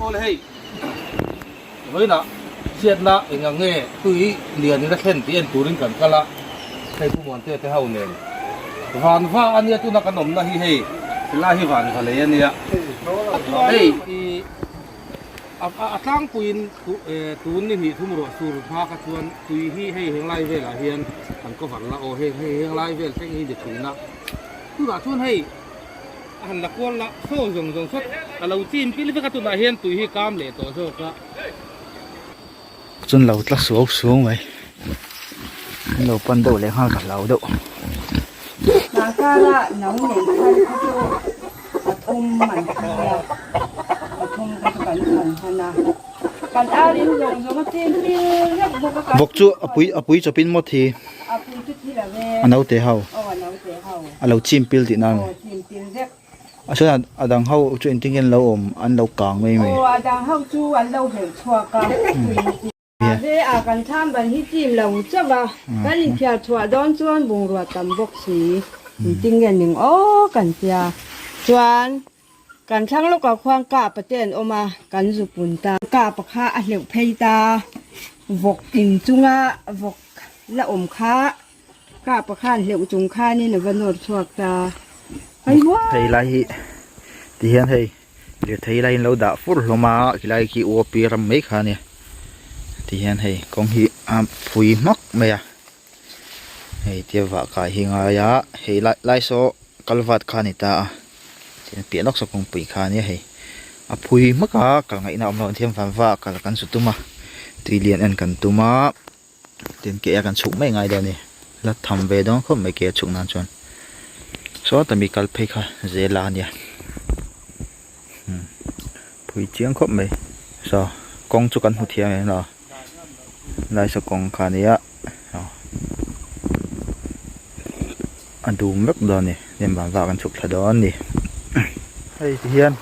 Awle hei vawiinah chhiatna eng ang nge tui lian in a thlen tih en turin kan kal a, hei Pu Muantea te ho nen van va a nia tuna kan awmna hi hei helai hi van va lei a nia hei i a tlangpuiin tun ni hnih thum ruah sur hma kha chuan tui hi hei henglai velah hian kan cover la aw heng hei henglai vel thleng hi ni thin a tunah chuan hei A han la kual la saw zawng zawng sawt a lo chim pil vek a tunah hian tui hi kam leh tawh zawk a. Chuan lo tla suau suau mai an lo pan deuh leh nghal ka hlau deuh. Hnahkara no nei thar kha chu pathum an thi a, pathum kha chu kan chhan hman a, kan ar in zawng zawng a chim pil vek bawk a kan. Vawk chu a pui a pui chawpin maw thi? A pui chu thi lo e. A naute ho. Aw a naute ho. A lo chim pil tih nan. Aw chim pil vek. A chuan a dang ho chu engtin nge an lo awm an lo kang mai mai. Aw a dang ho chu an lo hleuh chhuak a. Mahse a kan thlam ban hi chim lo chauh a, kan inthiar chhuah dawn chuan bungrua tam bawk si engtin nge ning aw kan tia. Chuan kan thlang lawkah khuan kapa te an awm a, kan zu pun ta. Kapa kha a hleuh phei ta, vawk inchunga vawk la awm kha. Kah pakhan hleuh chung khanin a va nawr chhuak ta. Hei huai. Hei lai hi tihian hei lirthei laiin lo dah fur hlawm a khilai khi UOP ram mai kha ania tihian hei kawng hi a phui hmak mai a hei tia vah kai hi ngai a hei lai lai saw kalvat kha a ni ta a tihian piah lawk saw kawngpui kha ania hei a phui hmak a kal ngaihna a awm lo an thiam van vak kal kan su tum a tui lian en kan tum a. Tin ke a kan chhuk mai ngai dawn a ni la tham ve dawn khawp mai ke a chhuk nan chuan saw tami kal phei kha zel a nia phui chiang khawp mai saw kawng chu kan hmu thiam em lo lai saw kawng kha a nia a dum vek dawn a ni hnim vang vak an chhuk thla dawn a ni hei ti hian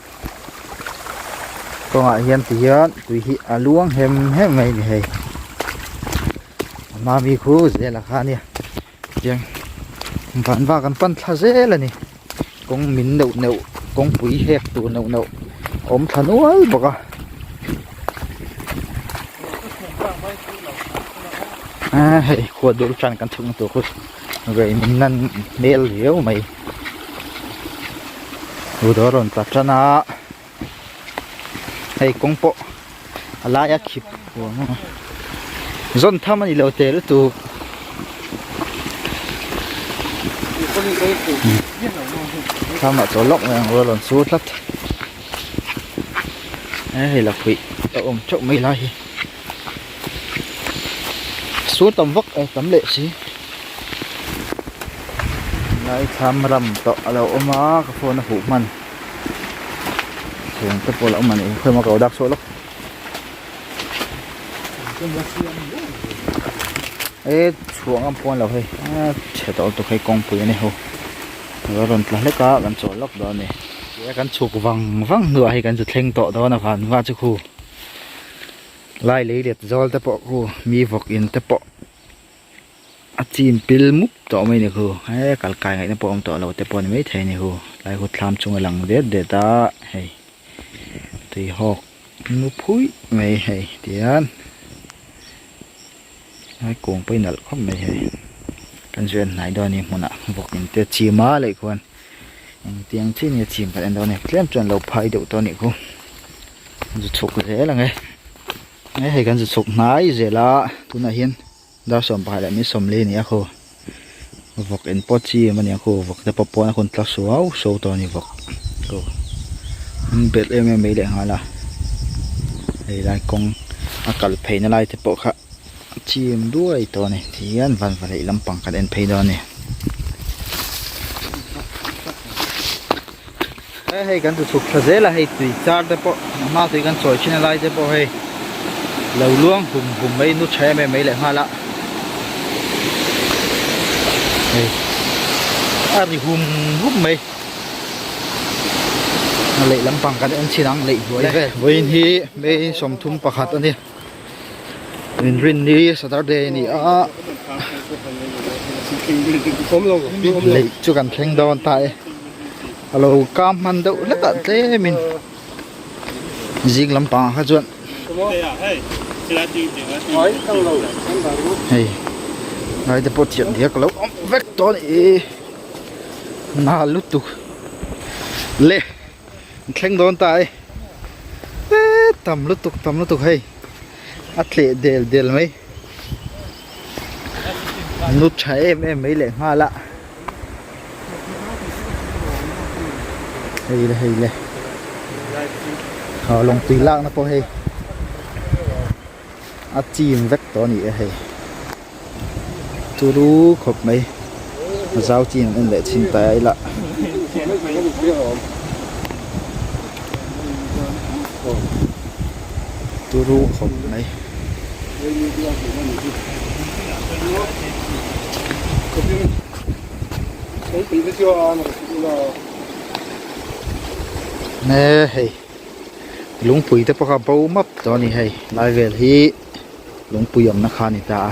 kawngah hian ti hian tui hi a luang hem hem mai a ni hei a hma mi khu zel a kha a nia tiang van vak an pan thla zel a ni kawng min neuh neuh kawngpui hek tur neuh neuh a awm thla nual bawk a a hei khuat deuh tan kan chhuk na tur khu rei min nan hmel riau mai ruah a rawn tla tan a hei kawng pawh a laia khip zawn tham a ni lo teh lutuk thlamah chawl lawk mai ang ruah a rawn sur tlat hei lakhuih a awm teuh mai lai hi sur tam vak a tam leh si lai thlam ram tawh a lo awm a ka phone a huh hman thing te pawh a lo awm a ni khawi maw ka lo dak chhuah lawk e chhuah ngam pawh a ni lo hei a chhe tawh lutuk hei kawngpui a ni ho a rawn tla hlek a kan chawl lawk dawn a ni kan chhuk vang vang hnuah hei kan zu thleng tawh dawn a van va chu khu. Lai lei let zawl te pawh khu mi vawk in te pawh a chim pil mup tawh mai ni khu he kal kai ngaihna pawh awm tawh lo te pawh a ni maithei a ni khu lai khu thlam chung a lang det det a hei tui hawk nu phui mai hei tihian lai kung pawh hi nalh khawp mai hei kan zui an hnai dawn a ni hmunah vawk in te chim a leh khuan engtiang chin nge chim kan en dawn a ni tlem chuan lo phai deuh tawh a nih khu. Zu chhuk zel ang e e hei kan zu chhuk hnai zel a tunah hian dar 18 leh minute 40 a ni a khaw vawk in pawh chi em a ni ang khaw vawk te pawh pawn a hun tla suau suau tawh a ni vawk khaw an belh em em mai leh nghal a hei lai kawng a kal phei na lai te pawh kha a chim duai tawh a ni tihian van va leh lampang kan en phei dawn a ni. He hei kan chhuk thla zel a hei tui char te pawh a hma tui kan chawi thin a lai te pawh hei lo luang hum hum mai nu tha em em mai leh nghal a hei a ri hum hum mai a leh lampang kan en chhin ang leh hnuai vel vawiin hi May 31 a ni inrinni Saturday a ni a lei chu kan thleng dawn ta e. A lo kam hman deuh hlek ah tlemin. Zing lampang ah kha chuan hei lai te pawh thiat diak a lo awm vek tawh a ni nal lutuk le an thleng dawn ta e eee tam lutuk tam lutuk hei a tleh del del mai nu tha em em mai leh nghal a. Hei le hei le aw lawng tui lak na pawh hei a chim vek tawh a ni e hei turu khawp mai a zau chin an en leh chhin ta ila. Turu khawp mai. Nge hei lungpui te pawh kha bo map tawh a ni hei lai vel hi lungpui awmna kha a ni ta a.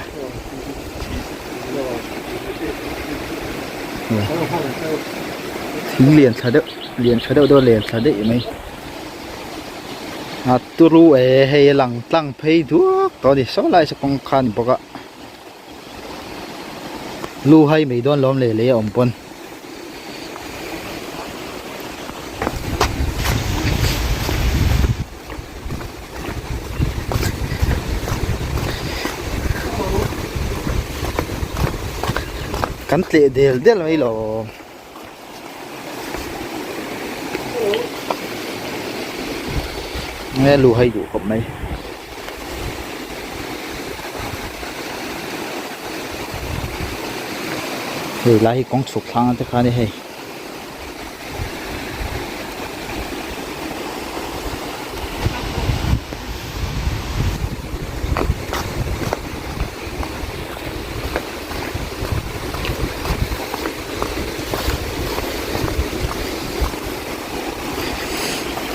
Thing lian tha deuh lian tha deuh deuh lian tha daih mai a turu e hei a lang tlang phei duak tawh a ni saw lai saw kawng kha a ni bawk a lu hai mai dawn lawm leh lei a awm pawn. Kan tleh del del mai lo. Nge lu hai duh khawp mai. Hei lai hi kawng chhuk thlang te kha a ni hei.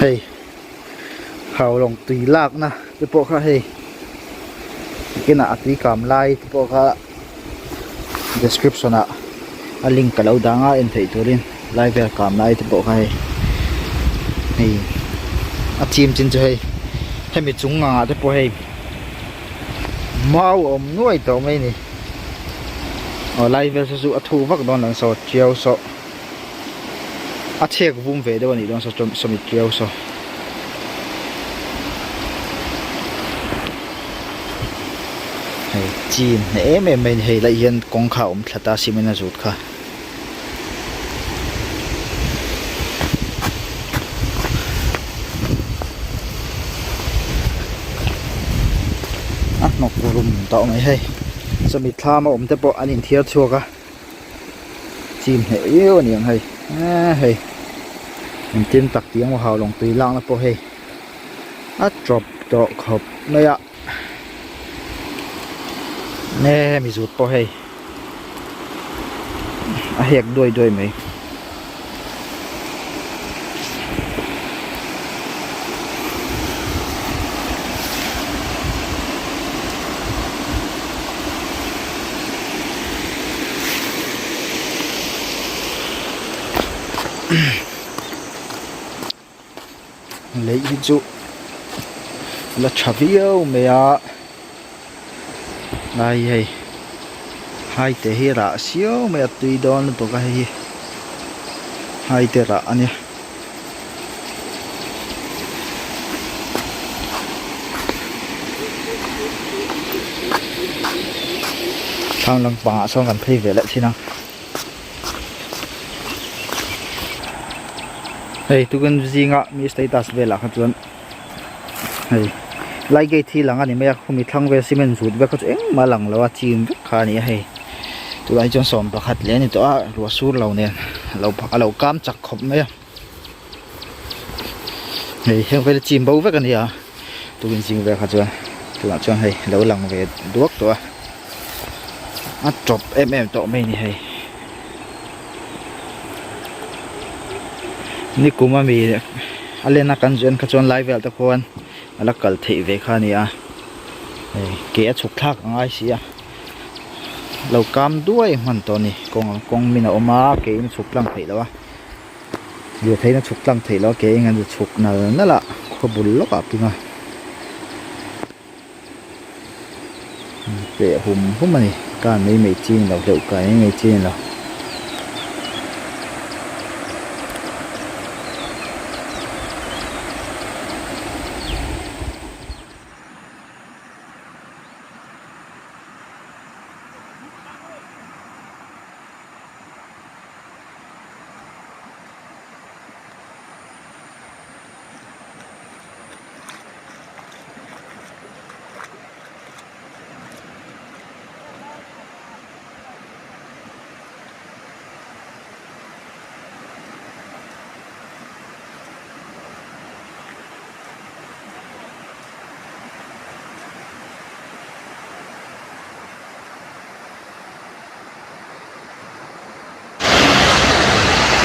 Hei hau lawng tui lakna te pawh kha hei kinah a tui kam lai te pawh kha description ah a link ka lo dang a en theih turin lai vel kam lai te pawh kha hei hei a chim chin chu hei hemi chung ang ah te pawh hei mau a awm nuai tawh mai a ni aw lai vel saw chu a thu vak dawn lo saw tiau saw a chhek vum ve deuh a nih dawn saw sawmi tiau saw. Hei chim hneh em em mai a ni hei lai hian kawng kha a awm thla ta cement a zut kha. A hnawk rum tawh mai hei chumi thlam a awm te pawh an inthiar chhuak a chim hneh viau a ni ang hei eee hei engtin tak tih ang hau lawng tui lakna pawh hei a tawp tawh khawp mai a. Nge hemi zut pawh hei a hek duai duai mai. Lei hi chu la tha viau mai a lai hei hai te hi rah siau mai a tui dawn lutuk a hei hi hai te rah a nia. Thlang lampangah sawn kan phei ve leh thin ang. Hei tukin zinga mi status velah kha chuan hei lai gate hi lang a ni mai a khumi thlang vel cement zut vek kha chu engmah a lang lo a chim vek kha a ni a hei tunah hi chuan 11 leh a ni tawh a ruah sur lo nen a lo a lo kam chak khawp mai a hei heng vel hi chim bo vek a ni a tukin zing vel kha chuan tunah chuan hei a lo lang ve duak tawh a. A tawp em em tawh mai a ni hei nikum ami a len a kan zuen kha chuan lai vel te khuan a la kal theih ve kha a ni a hei ke a chhuk thlak a ngai si a lo kam duai hman tawh a ni kawng kawng min a awm a ke in a chhuk tlang theih loh a lirthei in a chhuk tlang theih loh a ke in a chhuk nal nal a. khaw bul lawkah ping a peh hum hum a ni kan mai mai chi a ni lo hleuh kai mai mai chi a ni lo.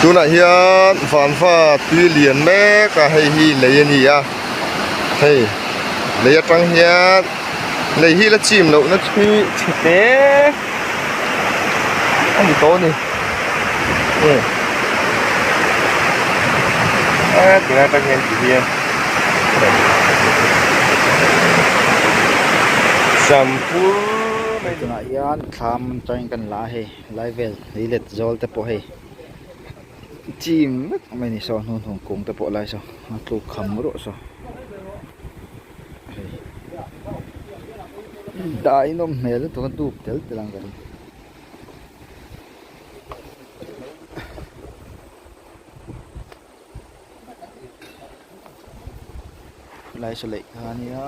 Tunah hian vanva tui lian mek a hei hi lei a ni a hei lei atang hian lei hi la chim loh na chu chhe te a ni tawh a ni a tunah atang hian ti hian sampur mai tunah hian thlam atangin kan la a hei lai vel lei let zawl te pawh hei chim vek mai a ni saw hnuhnung kung te pawh lai saw a tluk kham ruah saw hei dah in awm hmel lutuk a dup tel tel ang ka ring. Lai saw leh kha ania.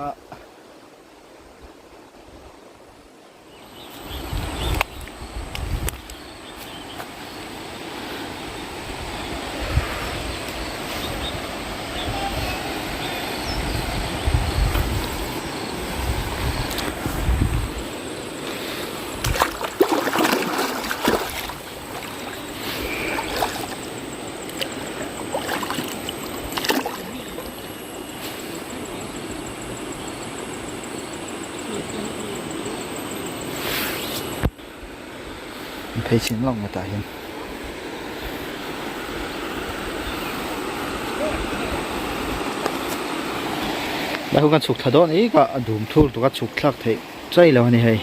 An phei chhin lawk mai tah hian. Lai hun kan chhuk thla dawn ik a a dum thur tuk a chhuk thlak theih chai lo a ni hei.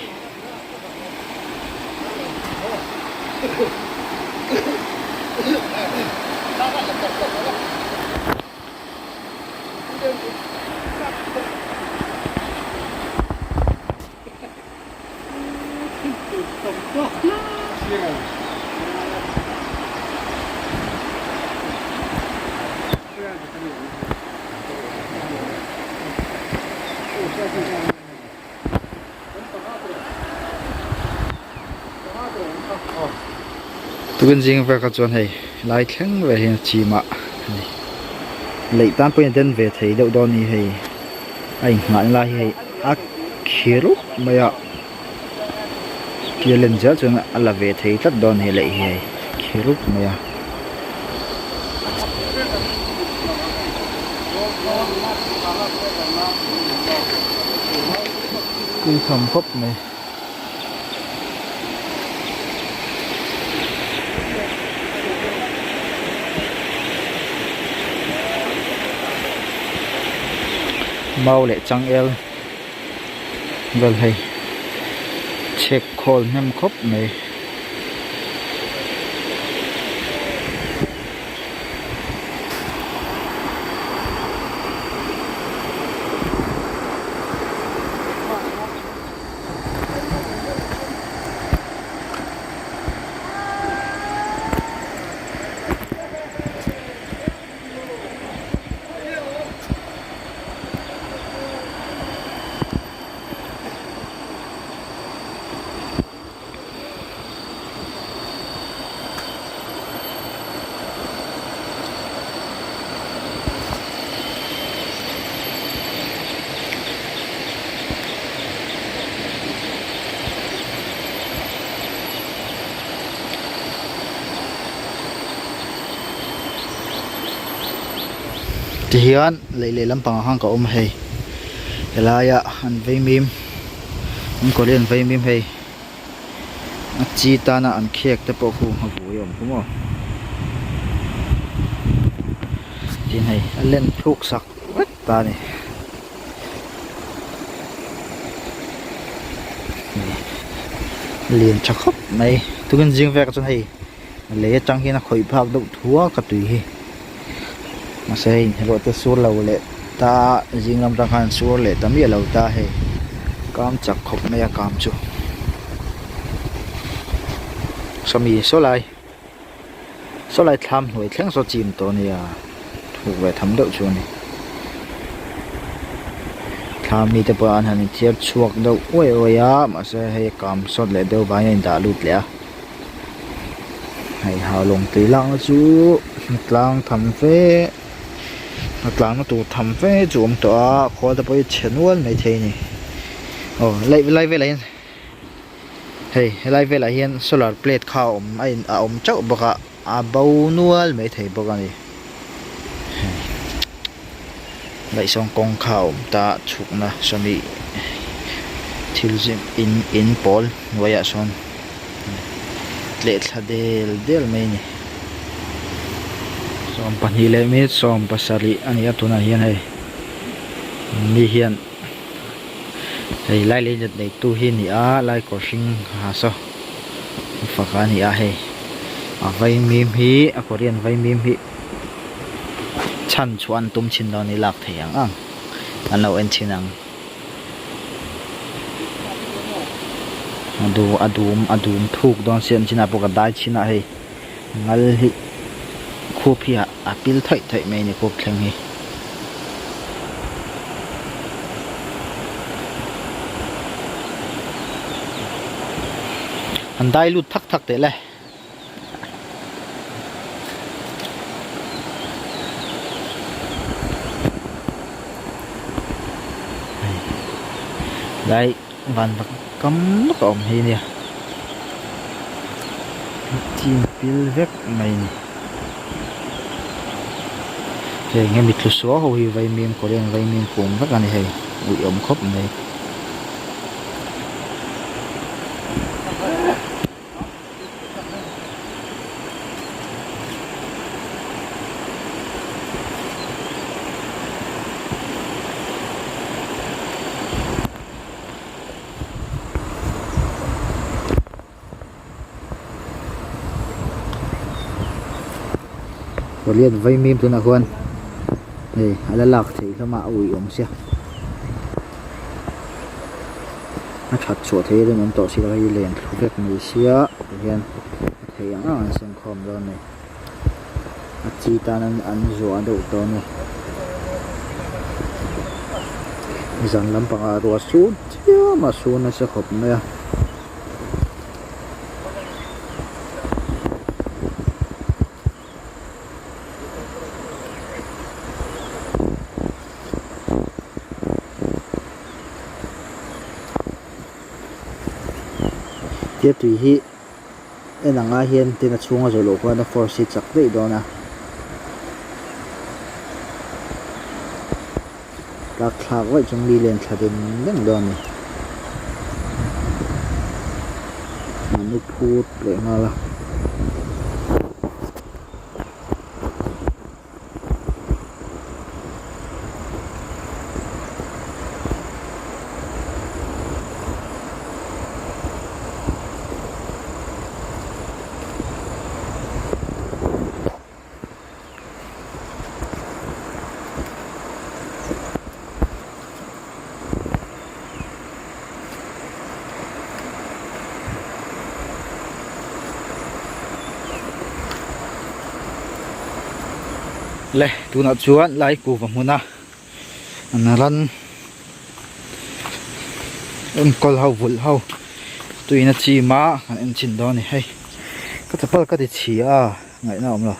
Tukin zing vel kha chuan hei lai thleng vel hian a chim a hei leih tan pawhin a den ve thei deuh dawn a ni hei a inngahna lai hi hei a khi rup mai a tia len zel chuan a la ve thei tlat dawn a ni leih hi hei khi rup mai a. Tui tham khawp mai. Mau leh changel vel hei chhek khawl hnem khawp mai. Tihian lei leh lampangah khan ka awm a hei helaia an vaimim an kawlhi an vaimim hei a chi tana an khek te pawh khu a vui a awm khu maw tin hei a len thluk sak vek. ta a ni. Lian tha khawp mai tukin zing vek ah chuan hei lei atang hian a khawih phak deuh thuak a tui hi mahse hei ruah te sur lo leh ta zing lam atang khan sur leh ta miah lo ta hei kam chak khawp mai a kam chu sawmi saw lai. Saw lai thlam hnuai thleng saw chim tawh a nia thuk ve tham deuh chu a ni thlam mi te pawh an han inthiar chhuak deuh uai uai a mahse hei a kam sawt leh deuh vangin a indah lut leh a hei haulawng tui lakna chu tlang tham fe a tlangna tur tham fe chu a awm tawh a khawl te pawh hi chhe nual maithei a ni aw lai velah hian. Hei helai velah hian solar plate kha a awm a in a awm teuh bawk a a bo nual maithei bawk a ni hei ngaihsawng kawng kha a awm ta chhukna sawmi thil zim in in pawl hnuaiah sawn tleh thla del del mai a ni 12 leh minute 17 a ni a tunah hian hei mi hian. Hei lai lei nat neitu hi a ni a lai kawr hring ha saw fak a ni a hei a vaimim hi a korean vaimim hi chhan chhuah an tum thin dawn a ni lak theih ang ang an lo en thin ang a du a dum a dum thuk dawn si an chinah pawh ka dai chin a hei ngal hi khup hi a pil thaih thaih mai a ni khup thleng hi. An dai lut thak thak teh le. Lai van vak kam lawk a awm hi nia. Chim pil vek mai a ni. Hei enge mitthlu suau ho hi vaimim korean vaimim kung vek a ni hei uih awm khawp mai. Pawlian vaimim tunah khuan hei a la lak theih hlawm a a uih awm sia a that chhuah theih a rinawm tawh si lo hei len thlu vek mai sia tihian a theih ang ang an sem khawm dawn a ni a chi tan an zuah deuh tawh a ni zan lampangah ruah sur chiam a sur nasa khawp mai a. Tia tui hi en ang ai hian tin a chhunga zawh loh khuan a force hi chak daih dawn a tlak thlak vaih chuan mi len thla deng deng dawn a ni an u phut leh nghal a. Le tunah chuan lai kuhva hmuna an ran enkawl ho vulh ho tuiin a chim a kan en chhin dawn a ni hei ka chapal ka ti chhi a ngaihna a awm lo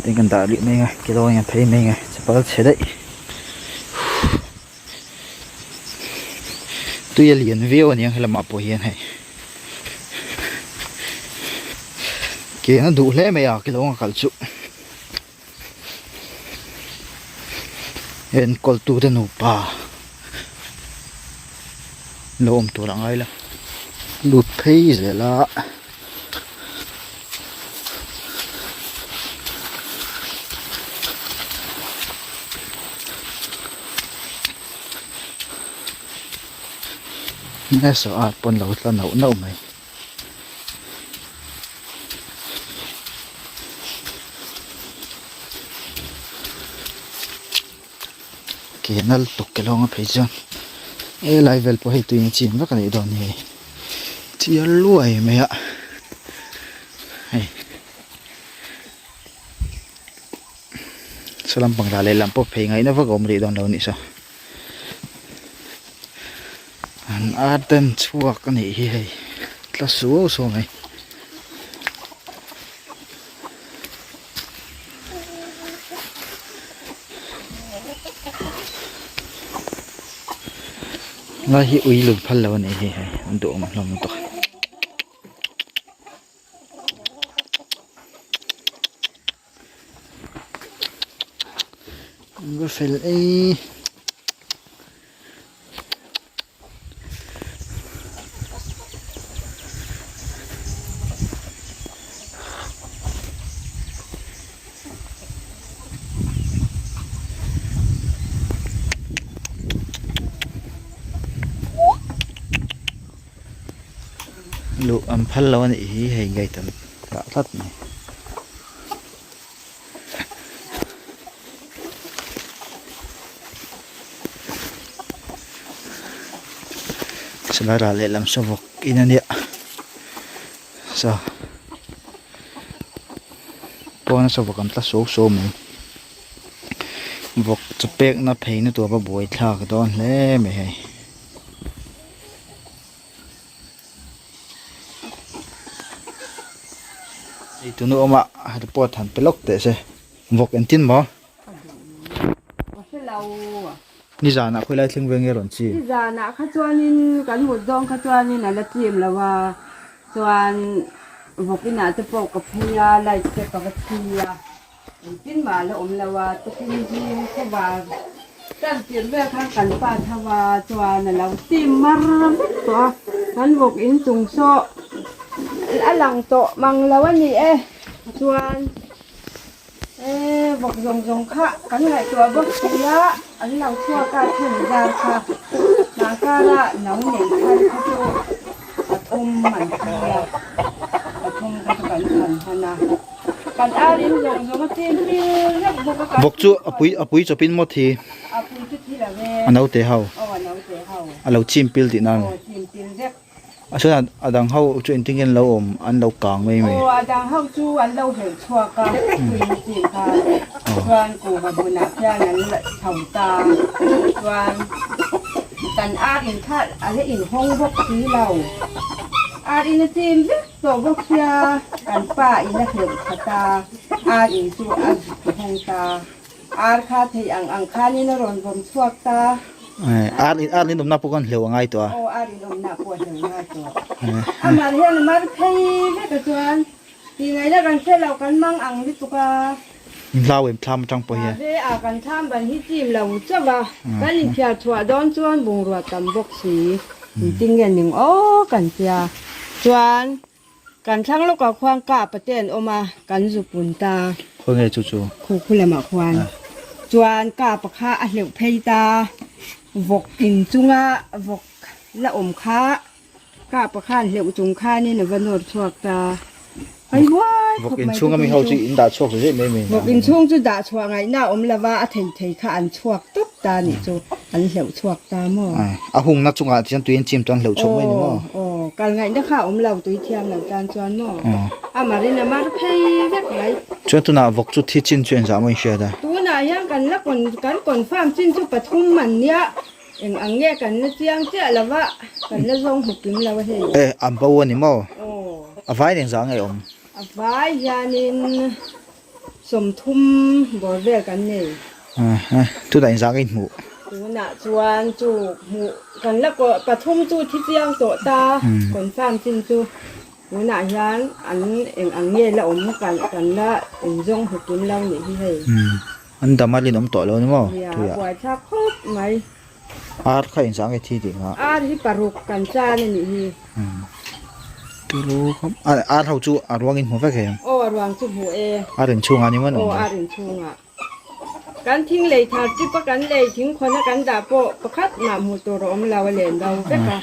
tin kan dah rih mai ang a kilo in a phei mai ang a chapal chhe daih tui a lian viau a niang helamah pawh hian hei ke a duh hle mai a kilo ang a kal chu enkawl tu te nupa lo awm tur a ngai la lut phei zel a. Nge saw ar pawn lo tla nauh nauh mai. Ke nal tuk ke lawnga phei chuan he lai vel pawh hei tuiin a chim vek a nih dawn hi hei chiar luai mai a hei saw lampang dah lehlam pawh phei ngaihna vak a awm rih dawn lo a nih saw an ar ten chhuak a nih hi hei tla suau suau mai. Lai hi ui lun phal lo a nih hi hei an duhawm hlawm lutuk. An va fel ei. Luh an phal lo a nih hi hei gate an dah tlat mai. Chulai ral lehlam saw vawk in a nia saw pawna saw vawk an tla suau suau mai vawk chaw pekna pheina tur a buaithlak dawn hle mai hei. Ei tunu awma report han pe lawk teh se vawk engtin maw? Nizanah khawilai thleng ve nge rawn chim? Nizanah kha chuanin kan mut zawng kha chuanin a la chim lo a, chuan vawk inah te pawh ka phei a, light te ka va chhi a. Engtin mah la awm lo a, tukin zing khawvar tan tirh vel khan kan pa tho a, chuan a lo tim mar vek tawh a, kan vawk inchung saw a lang tawh mang lo a ni e, chuan e vawk zawng zawng kha kan ngaihtuah bawk si a, an lo chhuak a thun zar kha hnahkara no nei thar kha chu pathum an thi a, pathum kha chu kan chhan hman a. Kan ar in zawng zawng a chim pil vek bawk a kan Vawk chu a pui a pui chawpin maw thi? A pui chu thi lo e. A naute ho. Aw a naute ho. A lo chim pil tihna a ni. Aw chim pil vek. A chuan a dang ho chu engtin nge an lo awm an lo kang mai mai? Aw a dang ho chu an lo hleuh chhuak a tui chim kha chuan kuhva hmunah khian an la chho ta chuan kan ar in kha a la inhawng bawk si lo. Ar in a chim vek. Tawh bawk sia kan pa in a hleuh khat a, ar in chu a zuk hawng ta. Ar kha theih ang ang khanin a rawn vawm chhuak ta. Ar in ar in awmna pawh khan hleuh a ngai tawh a. Aw ar in awmna pawh a hleuh ngai tawh. A mar hian a mar phei vek a chuan tih ngaihna kan hre lo kan mang ang lutuk a. Hlau em thlam atang pawh hian. Mahse a kan thlam ban hi chim lo chauh a, kan inthiar chhuah dawn chuan bungrua tam bawk si. Engtin nge ning aw kan tia. Chuan kan thlang lawkah khuan kah pate an awm a, kan zu pun ta. Khawi nge chu chu? Khu khu lamah khuan. Chuan kah pakha a hleuh phei ta, vawk inchunga vawk la awm kha Kah pakhan hleuh chung khanin a va nawr chhuak ta. Ai huai Vawk khawp mai inchhung ami ho chu in dah chhuak zet mai mai. Vawk inchhung chu dah chhuah ngaihna a awm lova a thei thei kha an chhuak tawp ta nih chu an hleuh chhuak ta maw. A hungna chungah chuan tui an chim chuan hleuh chhuak mai ni maw. Aw aw kal ngaihna kha a awm lo tui thiam lo tan chuan maw. A marin a mar phei vek mai. Chuan tunah vawk chu thi chin chu engzah maw in hriat a. Tunah hian kan la kan confirm chin chu pathum an nia. Eng ang nge kan la chiang chiah lo va, kan la zawng hmu kim lo a hei. E, a bo a ni maw? Aw. A vai nen zah nge awm? A vai hianin 30 bawr vel kan nei. Aha, tunah in zah nge in hmuh? Tunah chuan chu hmuh kan la kawh pathum chu thi chiang tawh ta, confirm chin chu. Tunah hian an eng ang nge la awm kan kan la inzawng hmu kim lo nih hi hei. An dam a rinawm tawh lo ni maw? Nia, a buai thlak khawp mai. Ar kha inzah nge thi tih kha? Ar hi paruk kan chan a nih hi. Turu khawp. Ar ho chu a ruang in hmu vek em? Aw a ruang chu hmu e. Ar in chhungah ni maw an awm? Aw ar in chhungah. Kan thing lei thar chip a kan lei thing khawn a kan dah pawh pakhat mah hmuh tur a awm lo a len do vek a.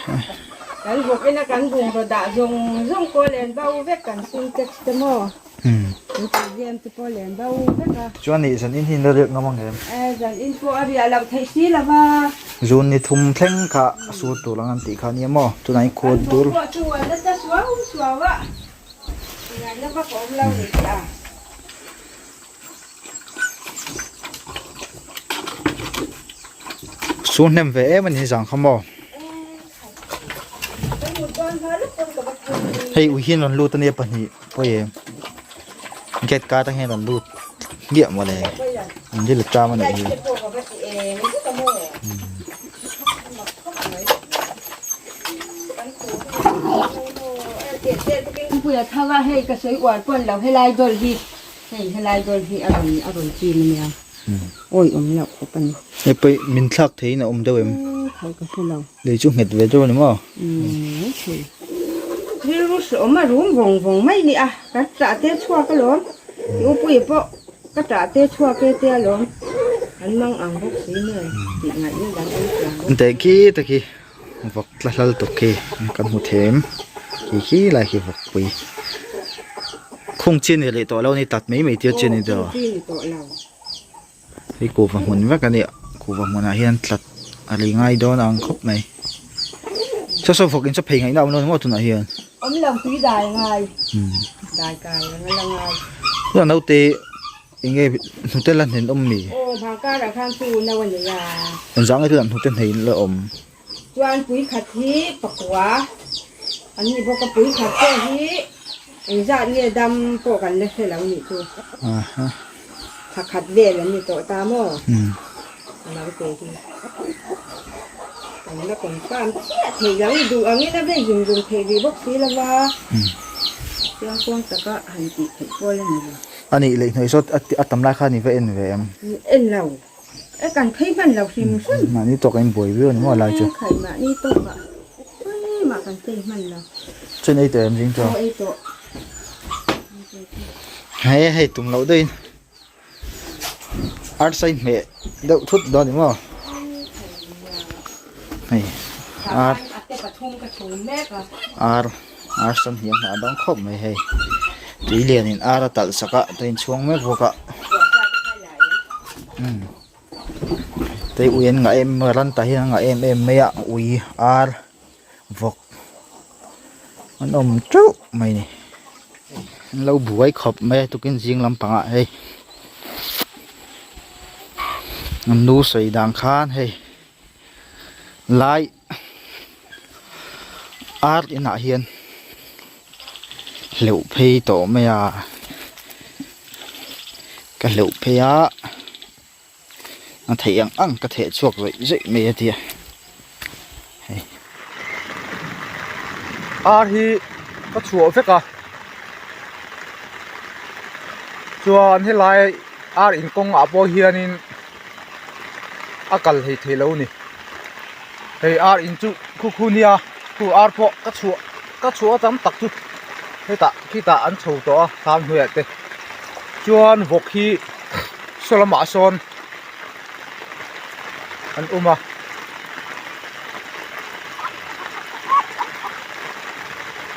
Kan vawk ina kan bungraw dah zawng zawng pawh len bo vek kan sintex te maw kan tui te pawh len bo vek a. Chuan nih zan in hi in la riak ngam ang em? E zan in pawh a riah loh theih si lo va. Zun ni thum thleng kha a sur tur ang an tih kha nia maw tunah hian khuat dur. Kan vawk pawh chu an la ta suau suau a ngaihna vak a awm lo ni tih a. Su hnem ve em a ni zang kha maw? Hei ui hian rawn lut a nia pahnih pawi em gate kar atang hian rawn lut hmiah mawle an rilru ṭam a nih hi. Hei helai dawn hi a rawn a rawn chim ania awi awm loh khawp a ni. Hei pawih min thlak theiin a awm deuh em? Khai ka hre lo. Lei chu nghet ve deuh a ni maw? Umm thei. Rilru hreawm a rum vawng vawng mai ni a, ka tah te chhuak alawm. I upuia pawh ka tah te chhuak e te alawm. An mang ang bawk si nge tih ngaihna dang awm chiang bawk. Teh khi te khi Vawk tla hlal tuk khi kan hmu them khi khi lai khi vawk pui khung chi ni leh tawh lo ni tat mai mai tir chi ni tawh hei kuhva hmun vek a nia kuhva hmunah hian tlat a lei ngai dawn ang khawp mai saw saw vawk in chaw phei ngaihna a awm lo ni maw tunah hian awm lo tui dai ngai dai kai reng a la ngai tunah naute Enge hnute la hnen awm mi? Aw vangkar ah khan chu no a nei a. Engzah nge tunah hnute hnein la awm? Chuan pui khat hi pakua an ni bawk a, pui khat pawh hi engzat nge dam pawh kan la hre lo nih chu. Aha. Thla khat vel an ni tawh ta maw? A lo te hi. Kan la confirm chiah theih lo, duh angin a vei zung zung theih rih bawk si lo va. Chiangkuang taka han tih theih pawh la ni lo. A nih leh hnuai sawt a tam lai khan i va en ve em? En lo. E kan phei hman lo hrim hrim. Mahni tawk a in buai viau a ni maw a lai chu? E khai mahni tawk ah tlem ah kan phei hman lo. Chuan ei tawh em zing chuan? Aw ei tawh. Hei hei tum loh deuhin arsa in hmeh deuh thut dawn a ni maw? Hei ar ar arsa hniam hnah dang khawp mai hei tui lian in ar a talh sak a tui in chhuang mek bawk a umm tui ui an ngah em em a ran tah hian an ngah em em mai a ui ar vawk an awm teuh mai a ni an lo buai khawp mai a tukin zing lampangah hei an nu sawi dan khan hei lai ar inah hian hleuh phei tawh mai a ka hleuh phei a a theih ang ang ka theh chhuak zawih zawih mai a tia hei. Ar hi ka chhuah vek a chuan helai ar inkawng ah pawh hianin a kal hlei thei lo a ni hei ar in chu khu khu nia khu ar pawh ka chhuah ka chhuah a tam tak chu hetah khitah an chho tawh a thlam hnuaiah te chuan vawk hi saw lamah sawn an awm a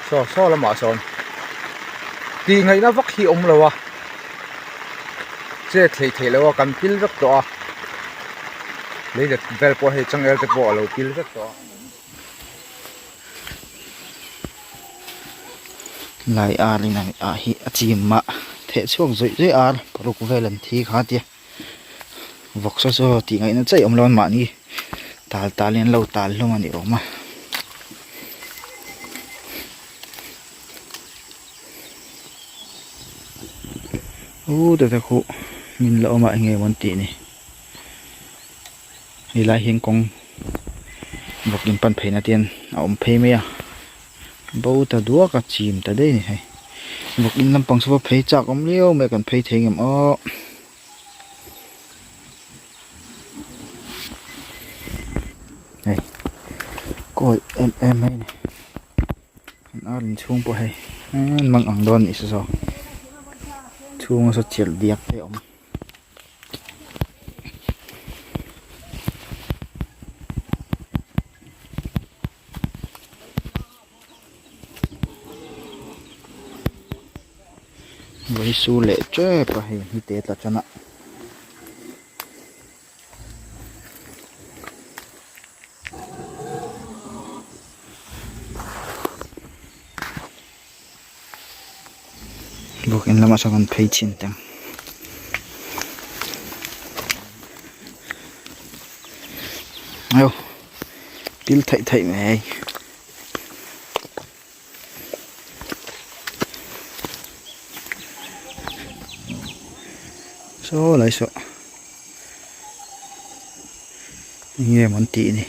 saw saw lamah sawn tih ngaihna vak hi a awm lo a. Chet thei thei lo a kan pil vek tawh a leilet vel pawh hei changel te pawh a lo pil vek tawh a. Lai ar in ah hi a chim a theh chhuak zawih zawih ar paruk vel an thi kha tia vawksa chu tih ngaihna chaih awm lo an mahni tal tal in an lo tal hlawm a ni awm a. U te te khu min la awm a enge maw an tih ni helai hian kawng vawk in pan phei na te hian a awm phei mai a bo ta duak a chim ta daih a ni hei vawk in lampang saw phei chak awm liau mai a kan phei thei ngem aw. Hei kawi em em mai a ni. An ar in chhung pawh hei an mang ang dawn anih si zawk chhunga saw chirh diak te a awm. Vawi sur leh tep a hei ni te tla tan a. Bawk in lamah sawn kan phei chhin teh ang. Aw pil theih theih mai hei. Saw lai saw eng nge maw an tih ni.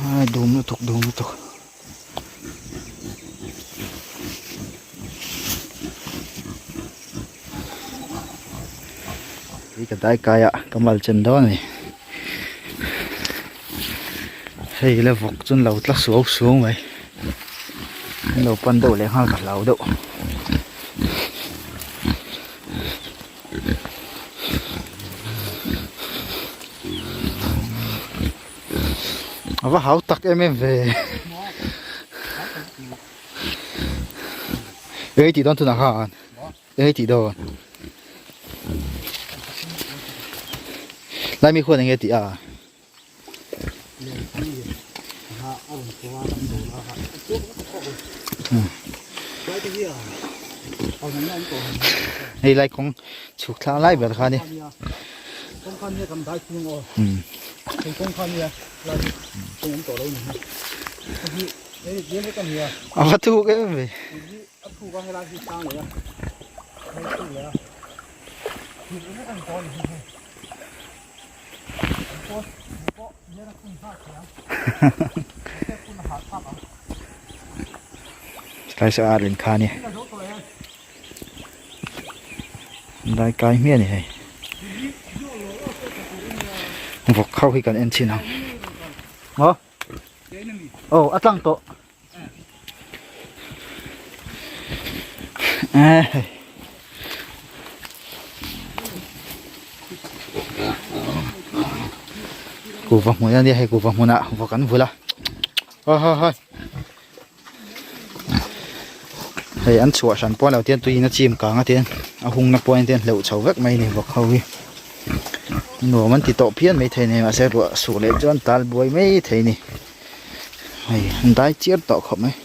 Ai dum lutuk dum lutuk. Hei ka dai kai a ka mal chen dawn a ni. Hei la vawk chu an lo tla suau suau mai. An lo pan deuh leh nghal ka hlau deuh. A va hau tak em em ve. Eng tih dawn tunah khan? Eng tih dawn? Lai mi khuan eng nge tih a? Hei lai kawng chhuk thlang lai ber kha a ni. A va thuk em ve. Tlai saw ar in kha a ni lai kai hmiah a ni hei vawk ho hi kan en chhin ang maw aw a tlang tawh Kuhva hmun a nia hei kuhva hmunah vawk an vul a haw haw haw hei an chhuah hran pawh a lo tian tuiin a chim kang a tian a hungna pawh a tian hleuh chho vek mai a ni vawk ho hi nuam an ti tawh phian maithei a ni mahse ruah suh leh chuan tal buai maithei a ni. Hei an dai chiar tawh khawp mai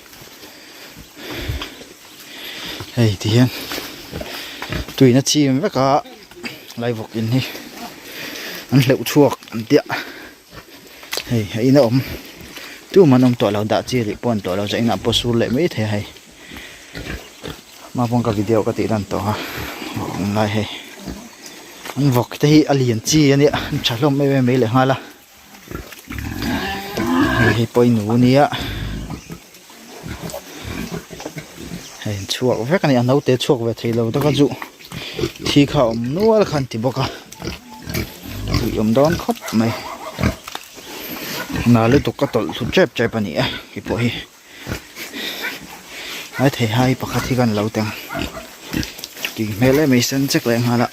hei ti hian tuina chim vek a lai vawk in hi an hleuh chhuak an tia hei a in a awm tumah an awm tawh lo dah chi rih pawh an tawh lo chuan inah pawh sur leh mai thei a hei hma pawh ka video ka tih lan tawh a vawk awm lai hei an vawk te hi a lian chi a nia an tha hlawm em em mai leh nghal a. Hei hi pawimawh ania hei an chhuak vek ani a naute chhuak ve thei lo taka chu thi kha a awm nual kha an ti bawk a tui awm dawn khawp mai na lutuk ka tawlh thlu tep tep ani e hei pawh hi lai thei hai pakhat hi kan lo teng tui hmel em mai sen chek leh nghal a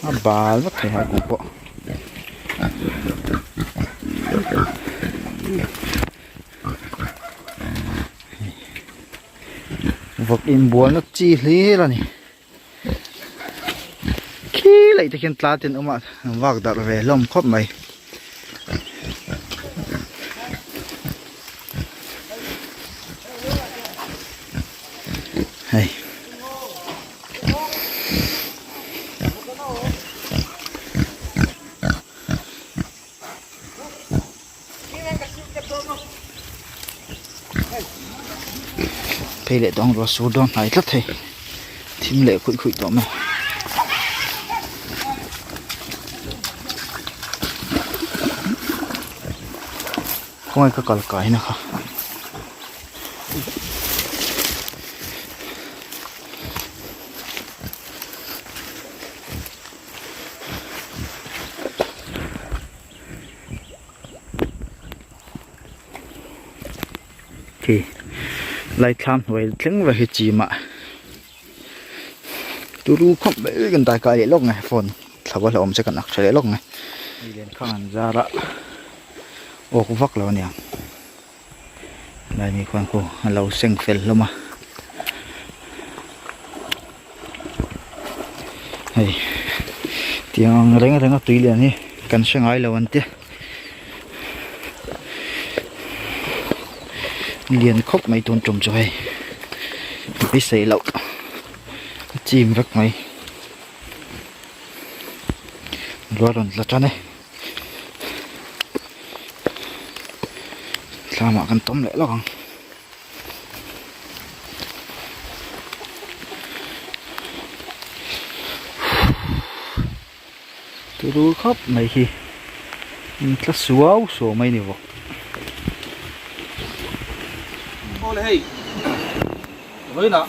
a bal vek thei hai kung pawh vawk inbualna chi hlir a ni. Khi laih te khian tla te an awm a an vak darh ve hlawm khawp mai. Hei. Phei leh tawng ruah sur dawn hnai tlat thei thim leh khuih khuih tawh mai. Khawngaih ka kal kai na kha. Khi Laithlam hnuai thleng vek hi chim a turu khawp mai kan dai kai leh lawk nge phone thla va hlauhawm che kan ak tha leh lawk nge hei len khang an zar a awk vak lo aniang lai mi khuan khu a lo seng fel hlawm a hei tiang ang reng reng a tui lian hi kan hre ngai lo an tia. Lian khawp mai tun tum chu hei beisei loh a chim vek mai lua rawn tla tan e thlamah kan tawm leh lawk ang. Turu khawp mai hi in tla suau suau mai ni vawk. Awle hei vawiinah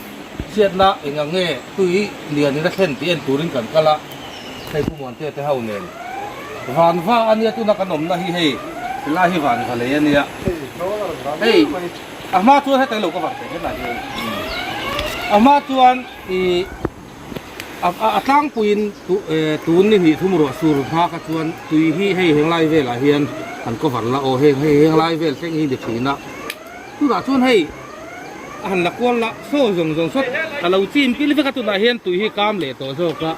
chhiatna eng ang nge tui lian in a thlen tih en turin kan kal a, hei Pu Muantea te ho nen vanva a nia tuna kan awmna hi hei helai hi vanva lei a nia hei a hma chuan heta ilo ka var teh helai hi a hma chuan ih A tlangpuiin tun ni hnih thum ruah sur hma kha chuan tui hi hei henglai velah hian an cover la aw heng hei henglai vel thleng hi ni thin a tunah chuan hei a han la kual la saw zawng zawng sawt a lo chim pil vek a tunah hian tui hi kam leh tawh zawk a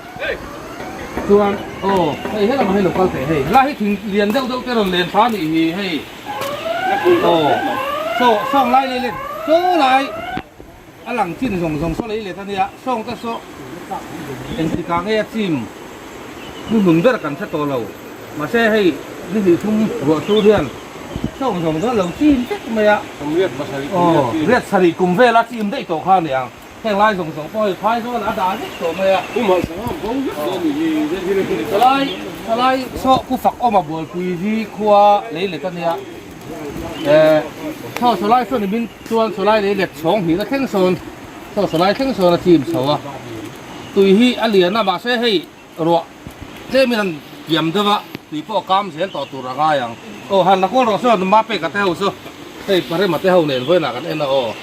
chuan aw hei helamah hi lo kal teh hei helai hi thing lian deuh deuh te rawn len thla a nih hi hei aw saw sawng lai leh let saw lai. A lang chin zawng zawng saw lei let a nia, sawng te saw engtikah nge a chim hnuhnun ber kan hre tawh lo. Mahse hei ni hnih thum ruah sur hian sawng zawng zawng a lo chim vek mai a. Aw, riat sarih kum vela chim daih tawh kha a ni ang. Heng lai zawng zawng pawh hei phai zawn a dah vek tawh mai a. Salai, salai saw pu fak awm a bualpui hi khua lei let a nia. Eh, saw salai saw ni min. Chuan sawlai lei let chhawng hnihna thleng sawn saw sawlai thleng sawn a chim chho a, tui hi a lian a mahse hei ruah tlemin an kiam deuh a, tui pawh a kam zel tawh tur a ngai ang. Aw han la kual rawh sawn Mapeka te ho chu hei Parema te ho nen vawiinah kan en a aw.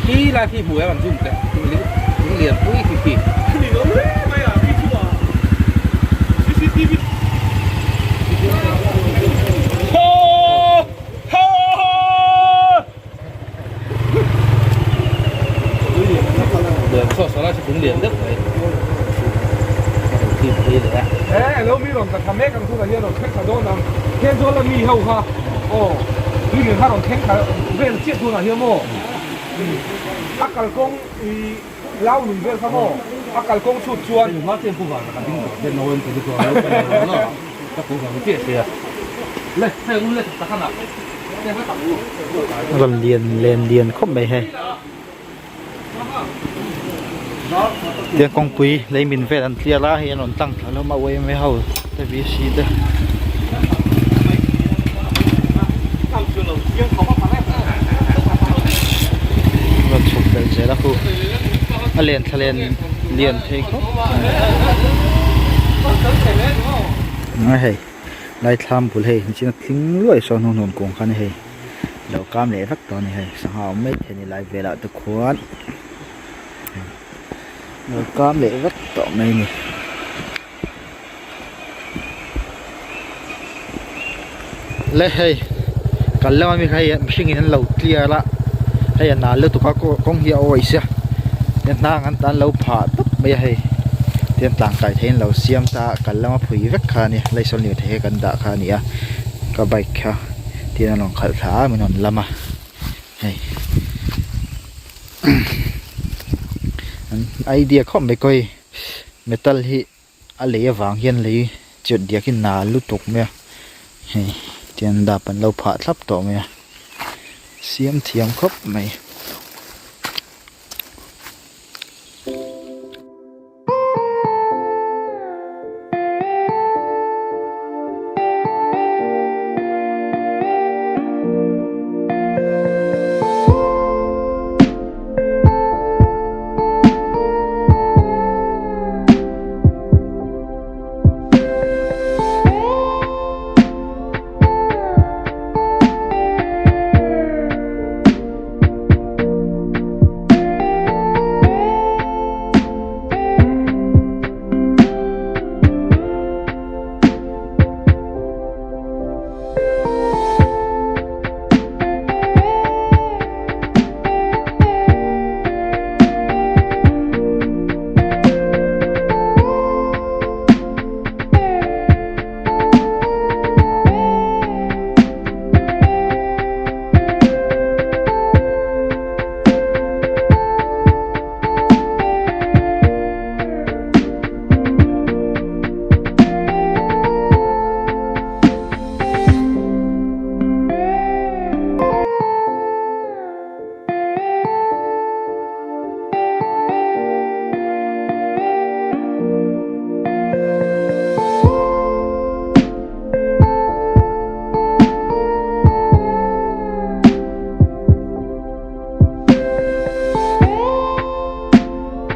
Khi lai khi hmu em an zoom teh thing lian pui khi khi. Rawn lian len lian khawp mai hei tiang kawngpui lei min vel an clear a hei an rawn tlang thla hlawm a yma ho te vc te. Rawn chhuk belh zel a khu a len thla len lian thei khawp mai hei. Laithlam bul hei nichina tling luai sawn hnu hnuan kung kha a ni hei lo kam leh vek tawh a ni hei sangha awm mai thei a ni lai velah te khuan lo kam leh vek tawh mai a ni. Le hei kal lama mi kha hei mihring in an lo clear a hei a nal lutuk a kawng hi a awih sia hnang an tan lo phah tawp mai a hei tihian tlang kai theihin lo siam ta a kal lama phui vek kha a ni leisawn lirthei hi kan dah kha a ni a ka bike kha tihian an rawn khalh thla a min rawn lam a hei an idea khawp mai kawi metal hi. A lei avang hian lei chet diak hi nal lutuk mai a hei tian dap an lo phah thlap tawh mai a siam thiam khawp mai.